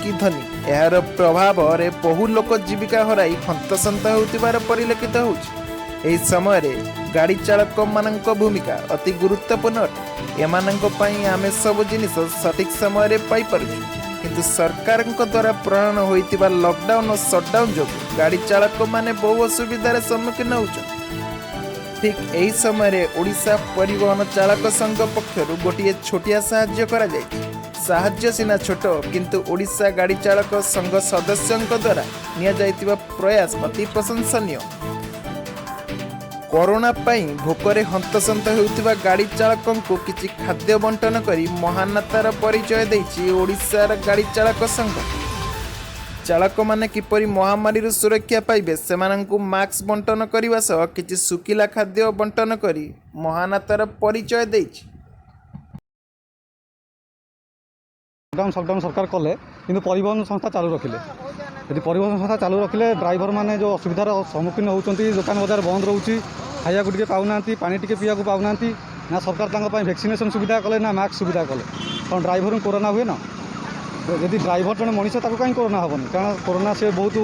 କି ଧନୀ, ଏହାର ପ୍ରଭାବରେ ବହୁ ଲୋକ ଜୀବିକା ହରାଇ ହନ୍ତସନ୍ତ ହେଉଥିବାର ପରିଲକ୍ଷିତ ହେଉଛି। ଏହି ସମୟରେ ଗାଡ଼ି ଚାଳକମାନଙ୍କ ଭୂମିକା ଅତି ଗୁରୁତ୍ୱପୂର୍ଣ୍ଣ ଅଟେ। ଏମାନଙ୍କ ପାଇଁ ଆମେ ସବୁ ଜିନିଷ ସଠିକ୍ ସମୟରେ ପାଇପାରୁଛୁ। କିନ୍ତୁ ସରକାରଙ୍କ ଦ୍ୱାରା ପ୍ରଣୟନ ହୋଇଥିବା ଲକଡାଉନ୍ ଓ ସଟ୍ଡାଉନ୍ ଯୋଗୁଁ ଗାଡ଼ି ଚାଳକମାନେ ବହୁ ଅସୁବିଧାରେ ସମ୍ମୁଖୀନ ହେଉଛନ୍ତି। ଠିକ୍ ଏହି ସମୟରେ ଓଡ଼ିଶା ପରିବହନ ଚାଳକ ସଂଘ ପକ୍ଷରୁ ଗୋଟିଏ ଛୋଟିଆ ସାହାଯ୍ୟ କରାଯାଇଛି। ସାହାଯ୍ୟ ସିନା ଛୋଟ, କିନ୍ତୁ ଓଡ଼ିଶା ଗାଡ଼ି ଚାଳକ ସଂଘ ସଦସ୍ୟଙ୍କ ଦ୍ୱାରା ନିଆଯାଇଥିବା ପ୍ରୟାସ ଅତି ପ୍ରଶଂସନୀୟ। କରୋନା ପାଇଁ ଭୋକରେ ହନ୍ତସନ୍ତ ହେଉଥିବା ଗାଡ଼ି ଚାଳକଙ୍କୁ କିଛି ଖାଦ୍ୟ ବଣ୍ଟନ କରି ମହାନତାର ପରିଚୟ ଦେଇଛି ଓଡ଼ିଶାର ଗାଡ଼ି ଚାଳକ ସଂଘ। ଚାଳକମାନେ କିପରି ମହାମାରୀରୁ ସୁରକ୍ଷା ପାଇବେ, ସେମାନଙ୍କୁ ମାସ୍କ ବଣ୍ଟନ କରିବା ସହ କିଛି ଶୁଖିଲା ଖାଦ୍ୟ ବଣ୍ଟନ କରି ମହାନତାର ପରିଚୟ ଦେଇଛି। ଲକଡାଉନ୍ ସଟଡାଉନ୍ ସରକାର କଲେ, କିନ୍ତୁ ପରିବହନ ସଂସ୍ଥା ଚାଲୁ ରଖିଲେ। ଯଦି ପରିବହନ ସଂସ୍ଥା ଚାଲୁ ରଖିଲେ, ଡ୍ରାଇଭରମାନେ ଯେଉଁ ଅସୁବିଧାର ସମ୍ମୁଖୀନ ହେଉଛନ୍ତି, ଦୋକାନ ବଜାର ବନ୍ଦ ରହୁଛି, ଖାଇବାକୁ ଟିକେ ପାଉନାହାନ୍ତି, ପାଣି ଟିକେ ପିଇବାକୁ ପାଉନାହାନ୍ତି। ନା ସରକାର ତାଙ୍କ ପାଇଁ ଭ୍ୟାକ୍ସିନେସନ୍ ସୁବିଧା କଲେ, ନା ମାସ୍କ ସୁବିଧା କଲେ। କ'ଣ ଡ୍ରାଇଭରଙ୍କୁ କରୋନା ହୁଏ ନା? ଯଦି ଡ୍ରାଇଭର ଜଣେ ମଣିଷ, ତାକୁ କାହିଁ କରୋନା ହେବନି? କାରଣ କରୋନା ସେ ବହୁତ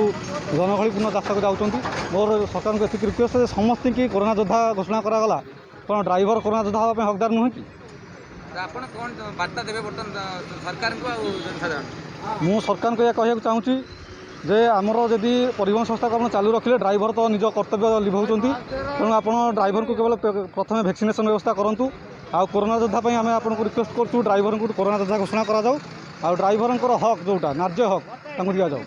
ଜନଗହଳିପୂର୍ଣ୍ଣ ରାସ୍ତାକୁ ଯାଉଛନ୍ତି। ମୋର ସରକାରଙ୍କୁ ଏତିକି ରିକ୍ୱେଷ୍ଟ ଯେ ସମସ୍ତଙ୍କୁ କରୋନା ଯୋଦ୍ଧା ଘୋଷଣା କରାଗଲା, କ'ଣ ଡ୍ରାଇଭର କରୋନା ଯୋଦ୍ଧା ହେବା ପାଇଁ ହକଦାର ନୁହେଁ କି? ତ ଆପଣ କ'ଣ ବାର୍ତ୍ତା ଦେବେ ବର୍ତ୍ତମାନ ସରକାରଙ୍କୁ ଆଉ ଜନସାଧାରଣ? ମୁଁ ସରକାରଙ୍କୁ ଏହା କହିବାକୁ ଚାହୁଁଛି ଯେ ଆମର ଯଦି ପରିବହନ ସଂସ୍ଥାକୁ ଆପଣ ଚାଲୁ ରଖିଲେ, ଡ୍ରାଇଭର ତ ନିଜ କର୍ତ୍ତବ୍ୟ ଲିଭାଉଛନ୍ତି। ତେଣୁ ଆପଣ ଡ୍ରାଇଭରଙ୍କୁ କେବଳ ପ୍ରଥମେ ଭ୍ୟାକ୍ସିନେସନ୍ ବ୍ୟବସ୍ଥା କରନ୍ତୁ। ଆଉ କରୋନା ଯୋଦ୍ଧା ପାଇଁ ଆମେ ଆପଣଙ୍କୁ ରିକ୍ୱେଷ୍ଟ କରୁଛୁ, ଡ୍ରାଇଭରଙ୍କୁ କରୋନା ଯୋଦ୍ଧା ଘୋଷଣା କରାଯାଉ ଆଉ ଡ୍ରାଇଭରଙ୍କର ହକ୍ ଯେଉଁଟା ନ୍ୟାଯ୍ୟ ହକ୍, ତାଙ୍କୁ ଦିଆଯାଉ।